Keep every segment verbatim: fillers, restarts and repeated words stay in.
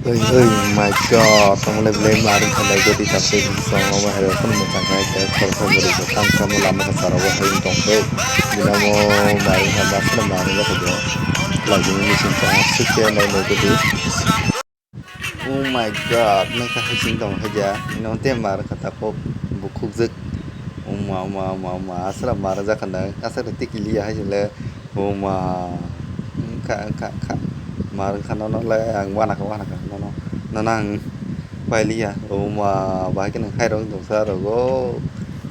Oi, oi, my God, tamo le belai mar wngkha nai goti tak tei bwskango omo hai rok phano mwchang kha khe khoroksa bwrwi kwchang khe omo lama kwcharo bo hai wng tong khe. Bini omo mar wngkha, ma kheno mar wngkha bo. Laijini machine chang aswk khe nai nai goti. Oh my God, nokha hai sing tong khe ja. Bini omo tei mar wngkha takhuk bukhukjwk. Oma, oma, oma, oma, aswk mar wngkha nang, aswk tei kiliya hai sing le. Oma, wngkha, wngkha, wngkha. Mar wngkha nono le ang uanakha, uanakha nono. Nono ang pailiya. Oma, bahai khe nang khairok tongsa rogo.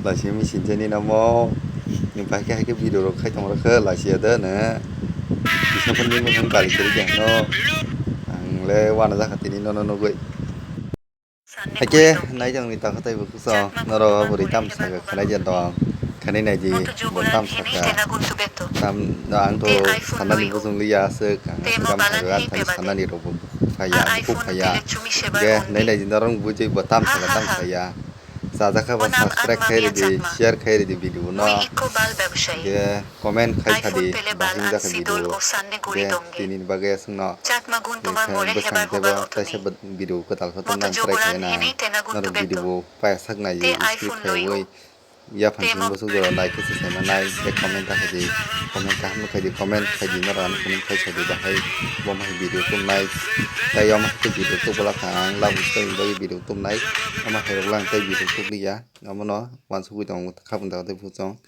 Laisi machine chani namo. Bahai khe hai khe video rok khai tong rokhe laisiya de ne. Kisa phone ni mokhang kali kiri khe no. Ang le uanajakha tini nono nugui. Haikhe naitongni takhatai bukhuksa norok bwrwi tam sakha khanai je dong. Khanai naidi bo tam sakha. Tam ang to sanani bujung liya aswk ang aswk tam sakha ang thani sanani rok bo phaiya bukhuk phaiya. Ge nai naidi norok bujui bo tam sakha tam khaiya. Chajakha bo subscribe khai ridi, share khai ridi video no. Ge comment khai sadi bahai wngjakha video. Ge tini bagwi aswkno. Bwskango taisa video kwtal khe tongna try khaina. Norok video bo paisak nai skip khaiwi. Yaphang sini bosok jora like khe se saimanai, tei comment ta khaidi, comment kaham khaidi, comment khaidi norok ano comment khai sadi bahai bo hai video tubunai, tei omo hai video tubula kha ang love story bagwi video tubunai, omo hai rok lang tei video tubliya, omono uansugwi tongo khabang dago tei buchung.